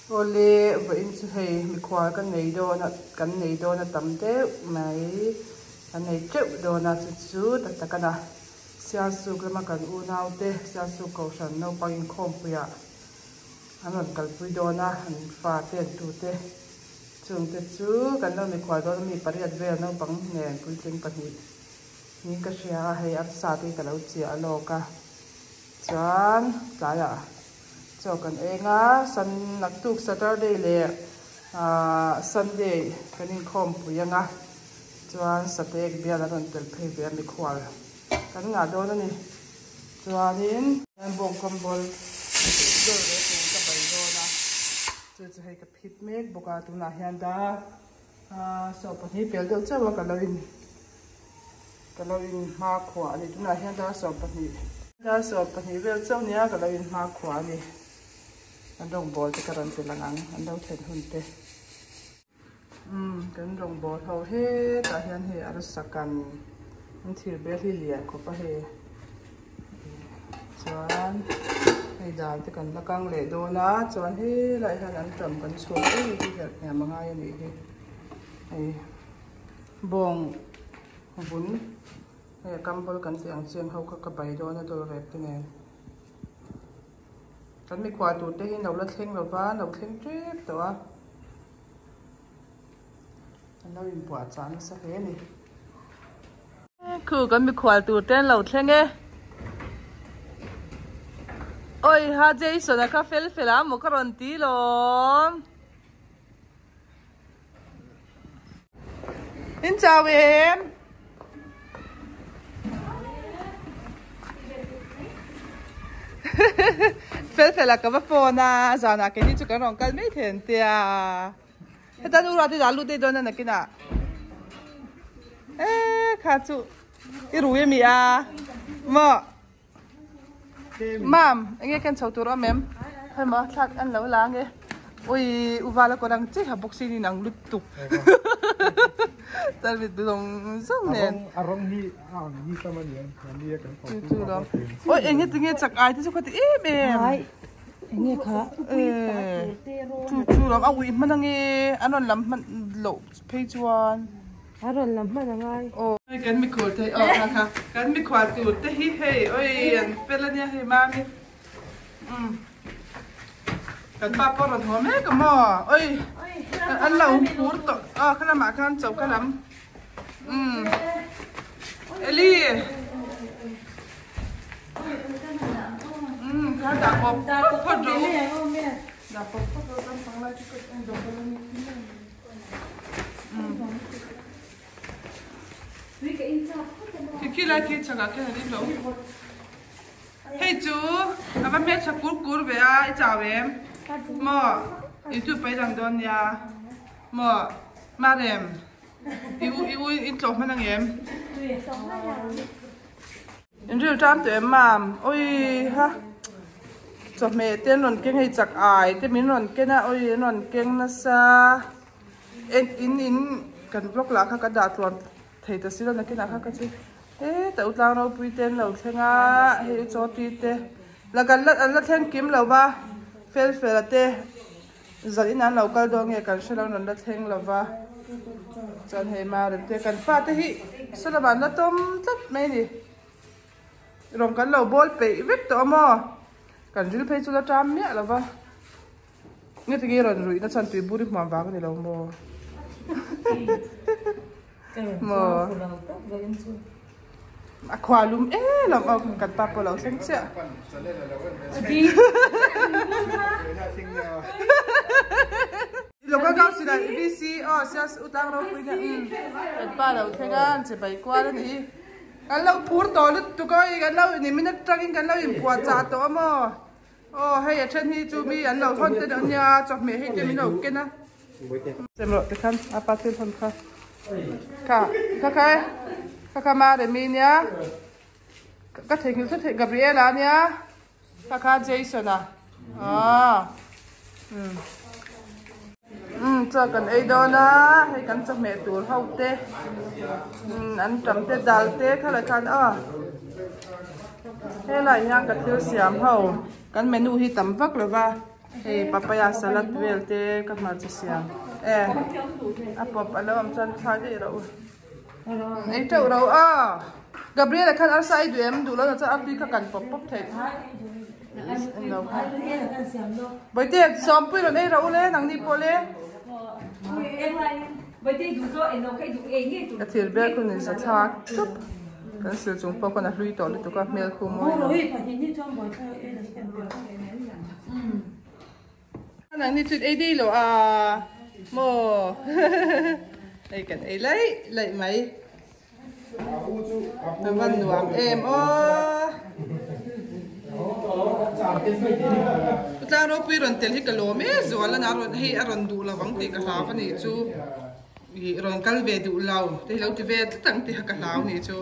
Awle vawiin chu hei mikhual ka nei dawn a kan nei dawn a tam deuh mai kan nei teuh dawn a chu chu tak tak a na Sialsuk lama kan unaute Sialsuk kohhran naupang inkhawmpuiah an rawn kalpui dawn a an fate an tute chungte chu kan lo mikhual dawn a mi pariat vel naupang nen puitling pahnih niin ka hria a hei arsa te hi ka lo chiah lawk a chuan tlaiah Chaw kan eng a, Sun naktuk Saturday leh ahh Sunday kan inkhawm pui ang a, chuan Satek bial an rawn tel phei ve a mikhual kan ngah dawn a ni. Chuanin bawng kawmbawl dawr leh tur ka bai dawn a, chu chu hei ka phit mek bawk a, tunah hian dar ahh sawmpahnih pel deuh chauh a ka lo in. Ka lo in hma khuah a ni. Tunah hian dar 12. Dar 12 vel chauh nia ka lo in hma khuah a ni. Kan rawngbawl te ka rawn ti lang ang, an lo thlen hun te. Umm kan rawngbawl ho hetah hian hei arsa kan an thir bel hi lian khawp a hei. Chuan hei dal te kan la kang leh dawn a, chuan helaiah hian an ṭam kan chhuak em hi herh hniam a ngai a nih hi. Hei. Bawng vun hei a kambal kan tih ang chiang ho kha ka bai dawn a dawr rep te nen kan mikhual tur te hi no la thleng lo va no thleng tep tawh a an lo inbuah chah nasa hle a ni. Khu kan mikhual tur te an lo thleng e awi ha Jason a kha fel fel a maw ka rawn ti lawm. In chào em. Fel fel a ka va phone a zanah keini chu kan rawn kal mai thei an tia. Heta nu ruat i dah lut daih dawn a nakinah. E kha chu i rui a mi a maw. Mam, enge ken chho tur awm em? Hei maw thlak an lo la ange. Ui, u vala kawr ang chiah bawk sin in ang lutuk. Tarmit zawng zawng nen. A rawng hi a ang hi tam a ni ang, mahni a kan chu chu lawm. Oi, enge tinge chak ai te chu kha ti em em. Ai, enge kha. Chu chu lawm, a ui hman ange, an rawn lam hman loh phei chuan. A rawn lam hman a ngai. Aw hei kan mikhual te aw kha kha kan mikhual tur te hi hei oi an fel ania hei mami umm kan pa pawh rawn haw mek a maw oi an lo phur tawh aw kha lamah khan choka lam umm Eli umm kha dah pawp pawp phawt rawh u dah pawp pawp rawh u kan panglai chu ka en zawh dawn a ni. Khi lai khi chhakah khian an in lo. Hei chu a va hmeltha kur kur ve a, i chau em? Maw YouTube pa i lang dawn nia. Maw Marem i u i u in tlawh hman ang em? In ril ṭam tawh em mam? Awii ha chawhmeh te an rawn keng hei chak ai te min rawn ken a awii an rawn keng nasa en in in kan vlog lah kha ka dah tluan thei ta si lo nakinah kha ka chu hetah u tlang ropui te an lo thleng a hei u chaw ti te la kan la an la thleng kim lo va fel fel a te zan in an lo kal dawn nge kan hre lo an rawn la thleng lo va chuan hei Marem te kan fate hi saw lamah an la tawm tlat mai a ni rawng kan lo bawl peih vek tawh a maw kan ril phei chu la ṭam miah lo va nge tinge rawn ruih na chuan tui bur i hmuam vang a ni lo maw maw a khua lum em a aw kan pa pawh a lo thleng chiah Local council ah VC aw sias u tlang ropui nia umm kan pa lo thleng a an che bai kual a ni kan lo phur tawh lutuk aw kan lo nimin atangin kan lo inpuah chah tawh a maw aw hei a then hi chu mi an lo hawn te deuh nia chawhmeh hei te min lo ken a sem rawh tikhan a pa thil hawn kha kha kha kha e kha kha Maremi nia ka theihnghilh thut thei Gabriela nia Kha kha Jason a aw umm umm chaw kan ei dawn a hei kan chawhmeh tur ho te umm an tam te dal te kha lah khan aw helaiah hian ka thil siam ho kan menu hi tam vak lo va. Hei papaya salad vel te ka hmarcha siam e a pawp a lo awm chuan thlai daih rawh u ei teuh ro a Gabriel-a khan arsa ei duh em duh lo na chuan artui kha kan pawp pawp theih englo kha Bawihte sawmpui rawn ei rawh u le nangni pawh le ka thil ber khu ni za thlak chup kan sil chung pawh khawn a hlui tawh lutuk a hmel khu mawi lo. Nangni chu ei dei lo a maw hei kan ei laih laih mai a van nuam em aw Tlang ropui rawn tel hi ka lawm e zual a rawn hei a rawn duh lo ang tih ka hlau a nih chu ih rawn kal ve duh lo te hi lo ti ve tlat ang tih kha ka hlau a nih chu.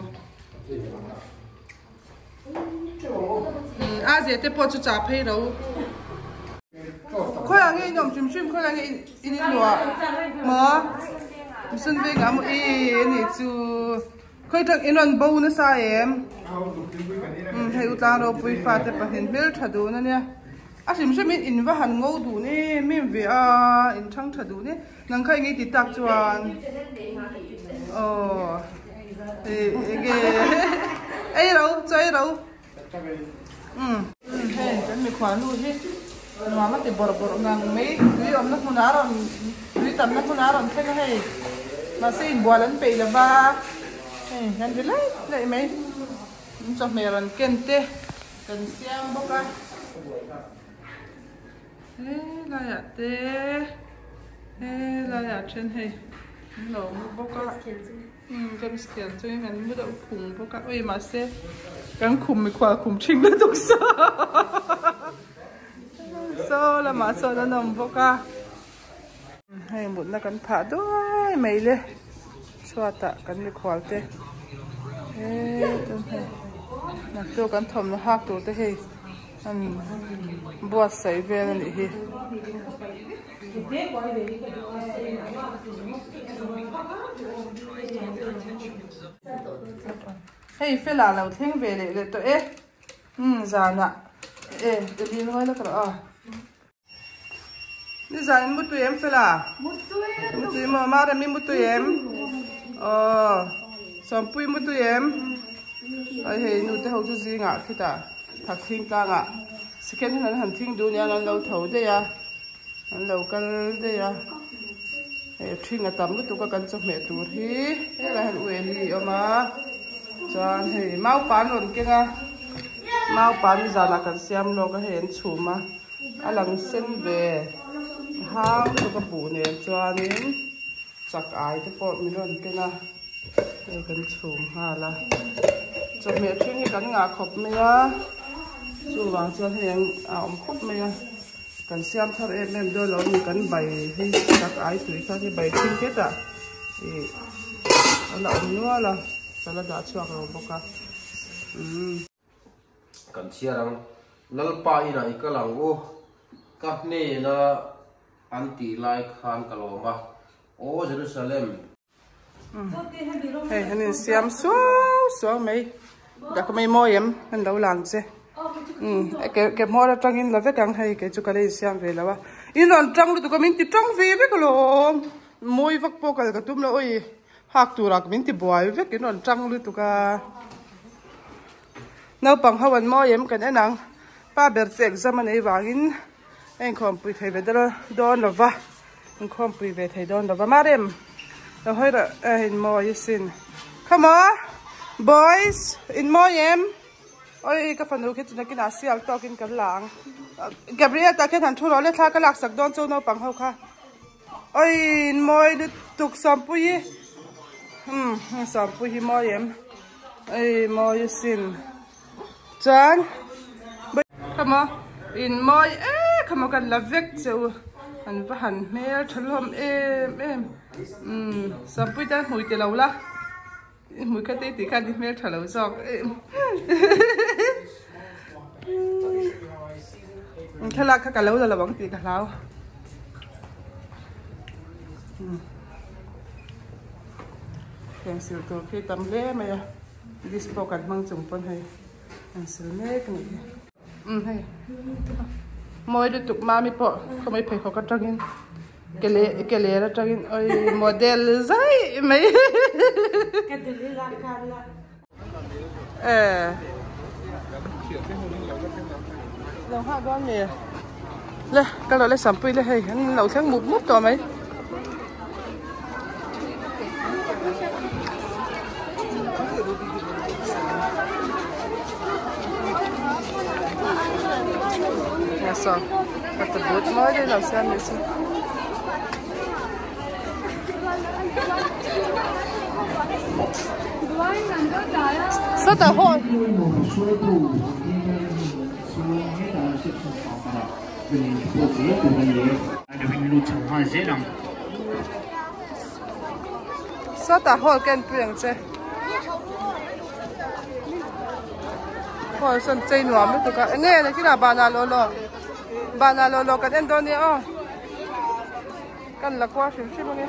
A zia te pawh chu chah phei ro. Khawi ah nge in awm hrim hrim khawi ah nge in in luah maw Mission veng ah maw i anih chu khawi tang in rawn bo nasa em hei u tlang ropui fate pahnih hmel tha dun ania a hrim hrim in in va han ngo dun em em ve a in thang tha dun e nang kha eng i ti tak chuan aw. Enge ei ro chaw ei ro umm hei kan mikhual nu hi nuam a ti bawrh bawrh ngang mai tui awmna hmunah a rawn tui tamna hmunah a rawn thleng a hei mahse inbual an peih lova hei kan ri laih laih mai chawhmeh rawn ken te kan siam bawk a helaiah te helaiah then hei an lo mu bawk a umm games khel chungin an mu deuh phung bawk a ui mahse kan khum mikhual khum ṭhing lutuk saw saw lamah sawn an awm bawk a hei mutna kan phah duai mai le chhuatah kan mikhual te he hei naktuk kan thawmhnaw hak tur te hei. An buatsaih vel a nih hi. Hei fela lo thleng ve leh leh tawh e. Umm zanah e Elin ngawi lawk rawh aw. Ni zan in mutui em fela? Mutui maw Marami mutui em? Aw Sawmpui mutui em? Ai hei nu te ho chu zingah khitah thak thing tlangah second hand an han thing duh nia an lo tho daih a an lo kal daih a hei thing a tam lutuk a kan chawhmeh tur hi helai hian u Eli a awm a chuan hei maupa an rawn keng a maupa nizanah kan siam lawk a hei an chhum a. A lang sen ve hang lutuk a buh nen chuanin chak ai te pawh min rawn ken a hei kan chhum nghal a chawhmeh ṭhing hi kan ngah khawp mai a chuvang chuan hei ang a awm khawp mai a kan siam thar em em dawn lo a ni kan bai hi chak ai tui kha hi bai ṭhing hetah ih a la awm nual a ka la dah chhuak lo bawk a umm. Kan chhiar ang. Lalpa inah i kal ang u. Ka hnena an tih lai khan ka lawm a. Aw Jerusalem! Hei an insiam suau suau mai. Dah ka mai mawi em an lo lang che. Umm ke hmawr atangin la vek ang hei kei chu ka la insiam ve lo a. In rawn tang lutuk a min ti tang ve vek alawm. Mawi vak pawh kal ka tum lo awi. Hak turah min ti buai vek in rawn tang lutuk a. Naupang ho an mawi em kan en ang. Pa ber chu exam a nei vangin a inkhawmpui thei ve dawn lo va, inkhawmpui ve thei dawn lo va. Marem, lo hawi rawh eh in mawi asin. Come on, boys, in mawi em? Oi, ka fanu khi chu nakinah sial tawkin kan la ang. Gabriel tah khian han thu rawh le, thla ka laksak dawn chu naupang ho kha. Oi, in mawi lutuk Sawmpuii. Umm, Sawmpuii hi mawi em? Ei mawi asin chuan khama in mawi e khama kan la vek che u an va han hmel tha hlawm em em umm Sawmpui tan hmui ti lo la i hmui kha te tih khan i hmel tha lo zawk thlalak kha ka lo la lo ang tih ka hlau. Pencil tur khi tam hle mai a disc pawh kan hmang chung pawn hei pencil mek a nih hi umm hei. Mawi lutuk mami pawh khawmai pheikhawk atangin ke leh ke ler atangin oi model zai mai. Eh. Lo nghah dawn mi. Le ka lo le sampui le hei an lo thleng mup mup tawh mai. Saw ka ta but mawi deuh lo siam ni chu. Sawtah hall. Sawtah hall ka en pui ang che. Hall sawn chei nuam lutuk a. Enge nakinah banah law law banah law law kan en dawn nia aw. Kan la kual hrim hrim ange.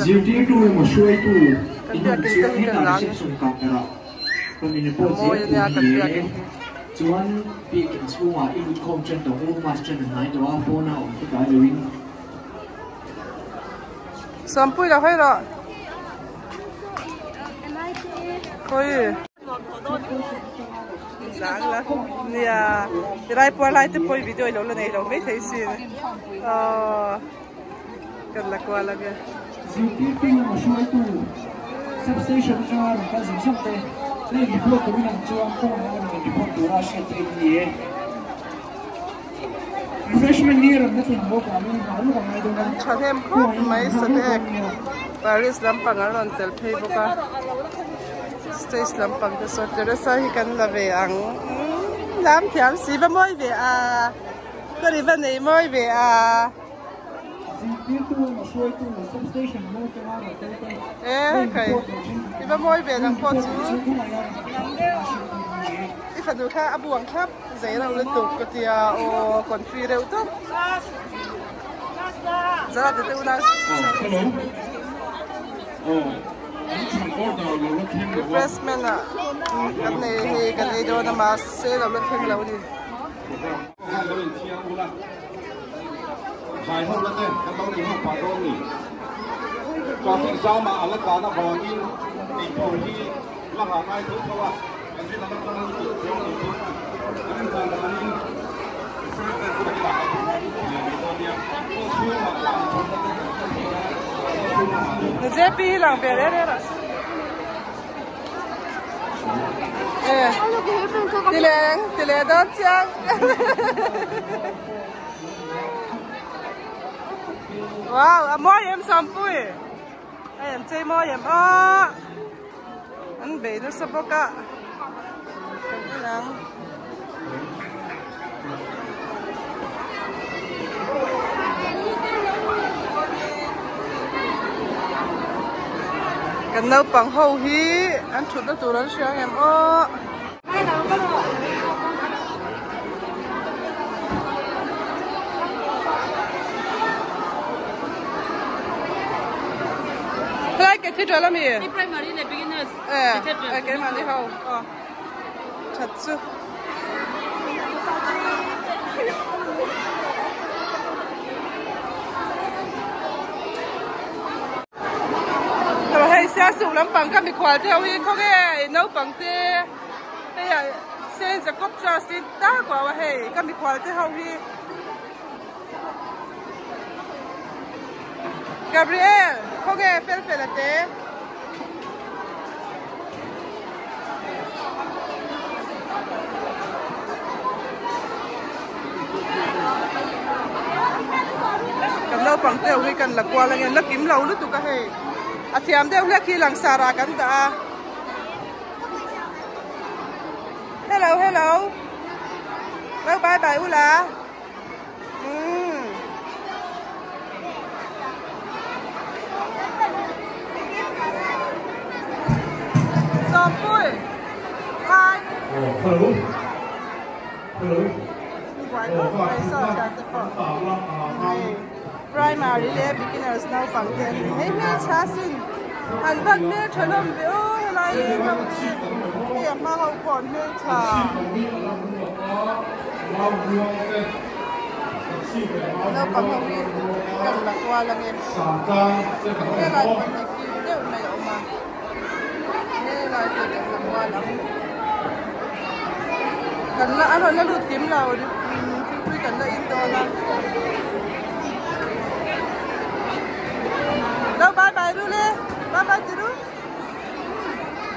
Zirtirtu emaw hruaitu in awm chuan hetah reception camera rawn in report zel tur hi e. Chuan biakin chhungah i lut khawm ṭan tawh u, mass ṭan a hnai tawh a, pawn a awm te tlai loin. Sawmpui lo hawi rawh. Khawi. Zang la. Nia. Tilai puar lai te pawh i video i lo la nei lo mai thei sin. Aww. Kan la kual ange. Zirtirtu emaw hruaitu substation atanga rawn kal zawng zawng te lei report turin an chuang kawng ang rawn report tura hriat theih an ni e. Refreshment hi rawn la thleng bawk ang in hah lawk a ngai dawn a. An tha hnem khawp mai satek Paris lampang an rawn tel phei bawk a stage lampang te saw Teresa hi kan la ve ang lam thiam si va mawi ve a ka ri va nei mawi ve a. Zirtirtu emaw hruaitu substation mawi tanga rawn tel te E kai i va mawi ve nang pawh chu i fanu kha a buang thlap. Zei reuh lutuk ka tia aw confi reuh tawp zara te te unau refreshment ah kan nei hei kan ei dawn a mahse lo la thleng lo a ni. JP hi lang ve reh reh rawh se. Tileng, tile dawn chiang. Wow, a mawi em Sawmpui. Hei an chei mawi em aw. An bei nasa bawk a kan en ang. Kan naupang ho hi an thutna tur an hria ang em aw. Helai cathedral ami? Hi primary leh beginners cathedral. Eh, keimahni ho. Aw. That chu. Hei Siasuk lampang kha mikhual te ho hi khawnge naupang te hei ah Saint Jacob Church tin tak uau a hei ka mikhual te ho hi Gabriel khawnge fel fel a te. Kan naupang te ho hi kan la kual ange la kim lo lutuk a hei a thiam deuh hlek hi langsar ah kan dah a hello hello lo bye bye ula umm Sawmpui hi hello hello buai khawp mai saw thian te pawh hei primary leh beginners naupang te an ni hei hmeltha sin. An van hmeltha hlawm ve aw helai leng ho hi hei a hma ho pawh an hmeltha. Naupang ho hi kan la kual ange helai pawh hi fim deuh mai a awm a helai pawh kan la kual ang kan la a rawn la lut kim lo thingpui kan la in dawn a. Lo bye bye ru le bye bye ti ru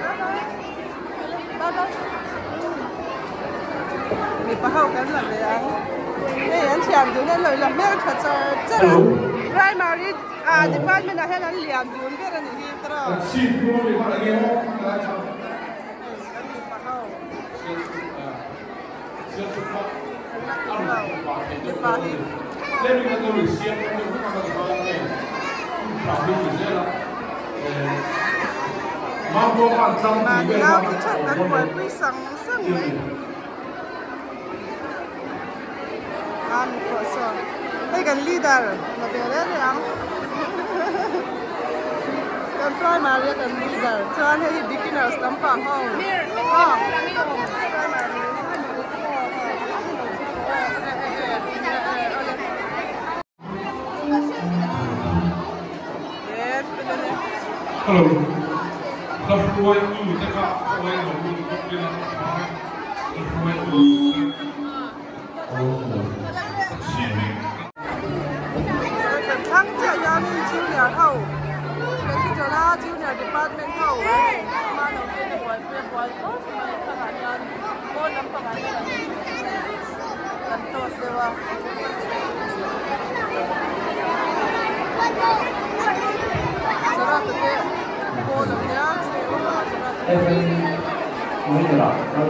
bye bye bye bye mipa ho kan la ve ang hei an thiam dun an lo la hmel tha char char a primary ah department ah hian an lian dun ber a nih hi tiraw kan mipa ho kan la kim lo mipa hi. Mahni nau te that an buaipui sang sang mai. A mi pawh sawn hei kan leader la ve reng reng ang kan primary a kan leader chuan hei hi beginners lampang ho aw primary Hello. La hruai tu te kha khawi lo lut bawk ila a tha e. La hruai tu te. Kan thlang chiah hianin junior ho cathedral a junior department ho hma lo te buaipui a buai khawp mai a thlalak hian pawn lampangah hian an kan tawt deuh a. Sarata te pawl ang nia Sarata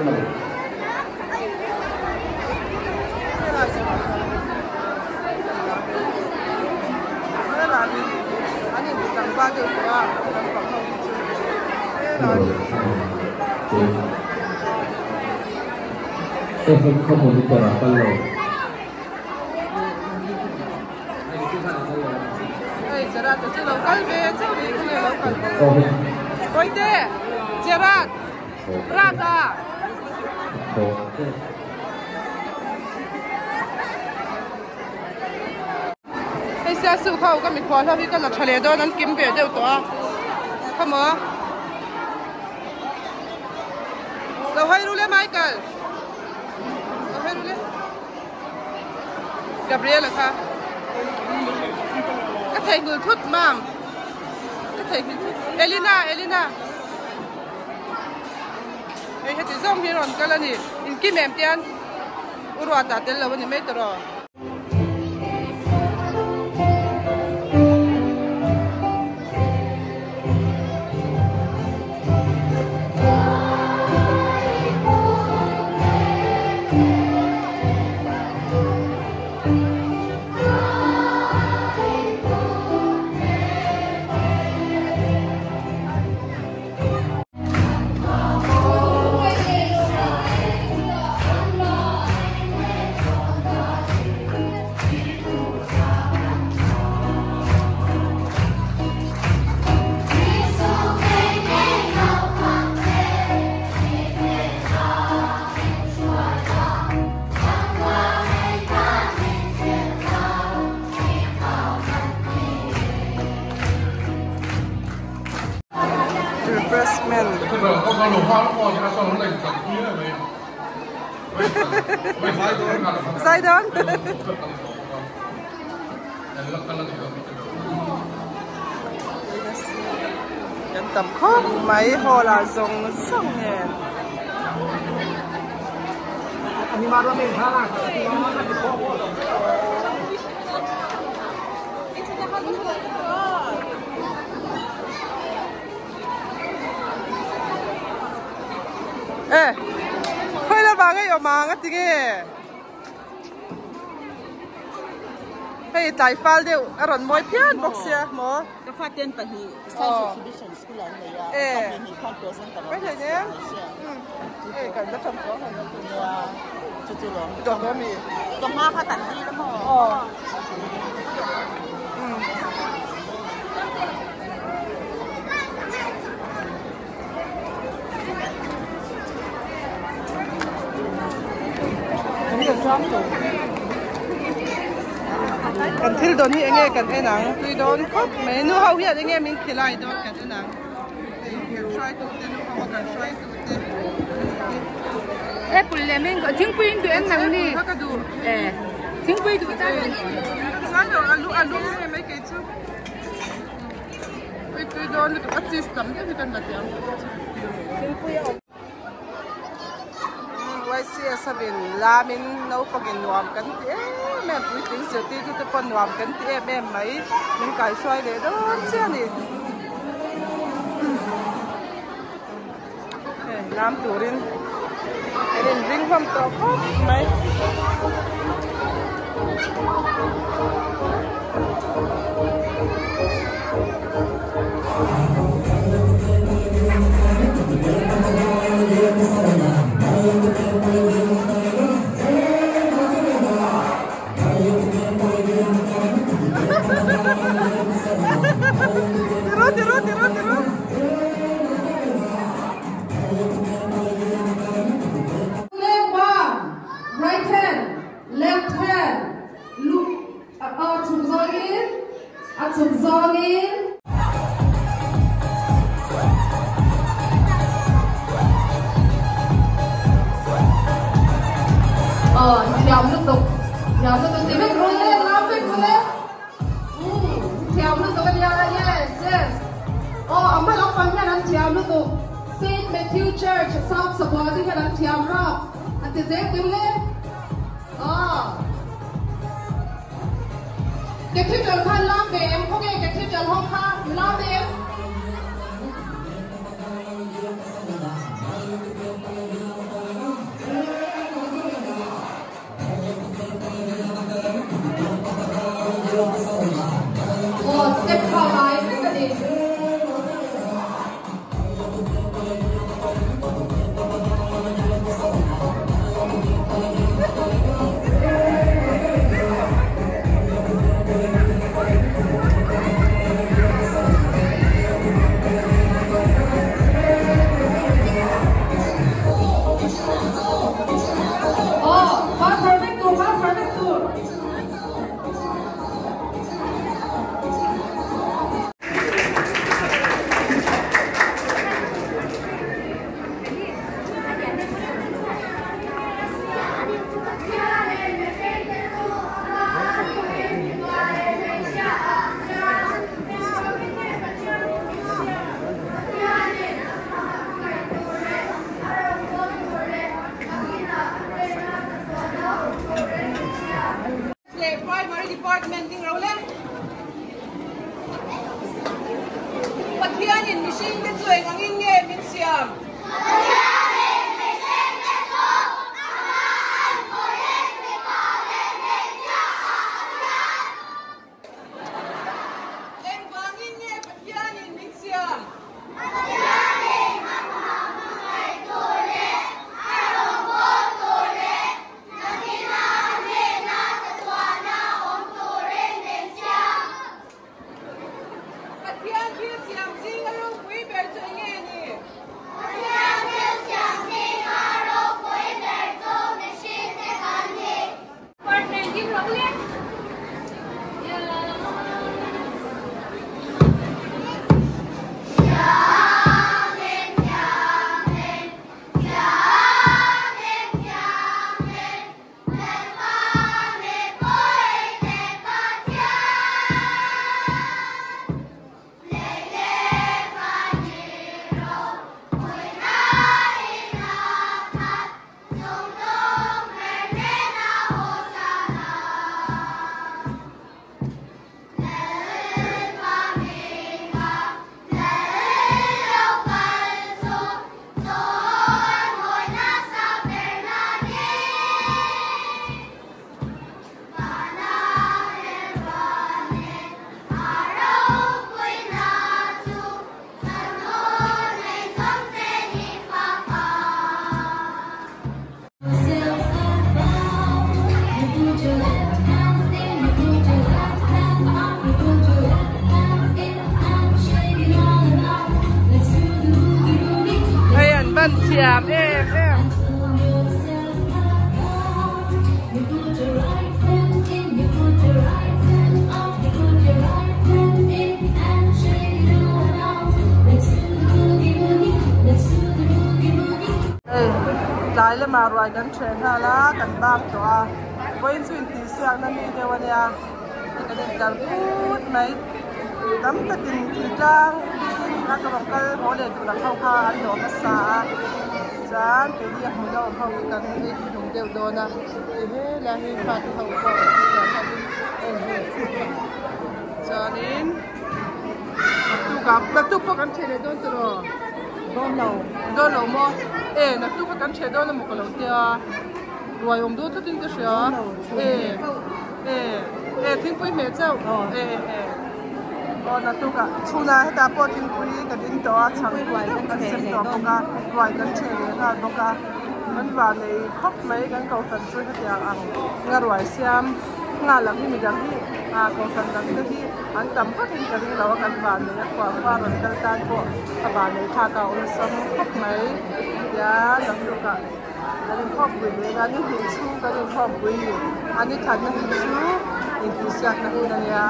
te. Helai hi an inti tlangval deuh tawh a naupang ho hi chu helai hi. Hei Gerard te chu lo kal ve chauh ni kha nge lo kal bo Bawihte Gerard Rata Hei Sialsuk ho ka mikhual ho hi ka la tha leh dawn an kim ve deuh tawh a khamaw Lo hawi ru le Michael Lo hawi ru le Gabriel-a kha ka theihnghilh thut mam ka theihnghilh thut Elina Elina Hei heti zawng hi rawn kal a ni. Inkim em tian u ruatah tel lo a ni mai tawh. Refreshment. Zai dawn. Kan tam khawp mai hall ah zawng zawng nen. E khawi la vang ei awm ang a ti nge hei tlai fal deuh a rawn mawi phian bawk sia maw Ka faten pahnih science exhibition school an nei a pahnih hnih khan present ka rawn e kan la tham chuang han chu chu lawm dawk a mi chawhma kha kan dil a maw Chuang tur. Kan thil dawn hi enge kan en ang tui dawn khawp mai nu ho hian enge min khilai dawn kan en ang hei kan hruaitu te nu ho a kan hruaitu te Apple leh mango thingpui in duh em nang ni ka duh eh thingpui duh tan chuan lo alu alu nge mai kei chu tui tui dawn lutuk a cheese tam deuh hi kan la ti ang Thingpui a awm. YCS avin lamin naupangin nuam kan ti em em puitling zirtirtu te pawh nuam kan ti em em mai min kaihruai leh dawn chiah a ni hei lam turin an inring hlawm tawh khawp mai. Tiru tiru tiru tiru. Left arm, right hand, left hand, look a chhuk zawngin, a chhuk zawngin. Aw thiam lutuk, thiam lutuk ti vek ru le, lam vek ru le. Umm thiam lutuk a nia, yes yes. Aw a hma lampang hian an thiam lutuk, Saint Matthew Church South Sabua te hian an thiam rap an ti zel deuh le. Aw. Cathedral kha an lam ve em? Khawnge Cathedral ho kha lam em? Aw step kha ngai vek a ni. Aw, pa thar vek tur, pa thar vek tur. Leh Primary Department ding ro le. Pathianin mihringte chu eng angin nge min siam? Engvangin nge Pathianin min siam? Pathian thil siam zinga ropui ber chu enge ni? Hei an ban thiam em em. Tlai lamah ruai kan ṭheh nghal a, kan bak tawh a. Vawiin chu intihsiakna mi deuh a nia, kan intlar phut mai. Tam takin thingtlang bikin a ka rawn kal haw leh tur ang ho kha an lawm nasa a. Chuan keini a hmun a awm ho hi kan ei hnuhnung deuh dawn a, hei helai hi fate ho pawh thian hovin en hi. Chuanin naktukah naktuk pawh kan ṭheh leh dawn tiraw? Dawn lo. Dawn lo maw? E naktuk kha kan ṭheh dawn emaw ka lo tia. Ruai awm dawn tlatin ka hria. E e e thingpui hmeh chauh. E e e aw naktukah chhunah hetah pawh thingpui kan in tawh a chhang pui deuh kan sem tawh bawk a ruai kan ṭheh leh nghal bawk a. Kan vanei khawp mai kan kohhran chu hetiang ang nga ruai siam. Nghal lam hi midang hi ah kohhran dang te hi an tam vakin ka ring lo a kan van nei a khuah khua rawn kal tan pawh a van nei thlak a awlsam khawp mai tian naktukah kan inkhawmpui leh a ni hnih chhung kan inkhawmpui ni a ni thatna hi chu intihsiakna hun a nia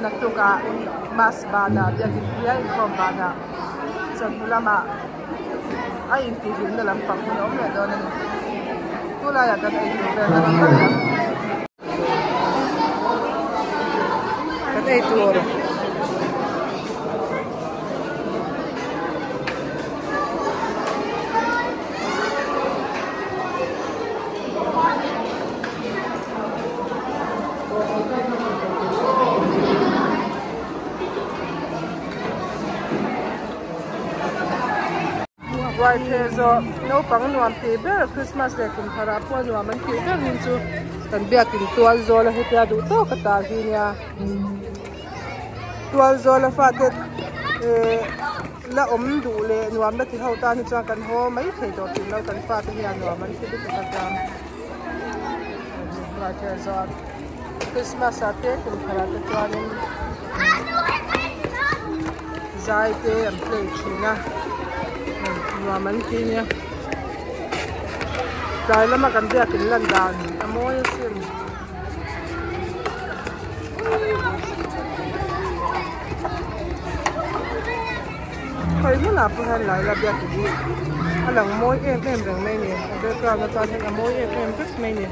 naktukah mass banah biakin puia inkhawm banah chawhnu lamah a intihhlimna lampang hun a awm leh dawn a ni tunlaiah kan ei tur vel a rawn kal leh ang kan ei tur. Ruaitheh zawh naupang nuam tih ber Christmas leh kum thar ah pawh nuam an tih ber hun chu kan biakin tual zawl a hetia duh tawk a tar hi nia tual zawl a fate eh la awm duh leh nuam la ti ho tan hi chuan kan haw mai thei tawh thin lo kan fate hian nuam an ti lutuk a tlang ruaitheh zawh Christmas ah te kum thar ah te chuanin zai te an play thin a nuam an ti nia tlai lama kan biakin lan dan a mawi asin. Khawi hmunah pawh hian Laila biakin hi a lang mawi em em reng mai a ni a background atan hian a mawi em em vek mai a ni.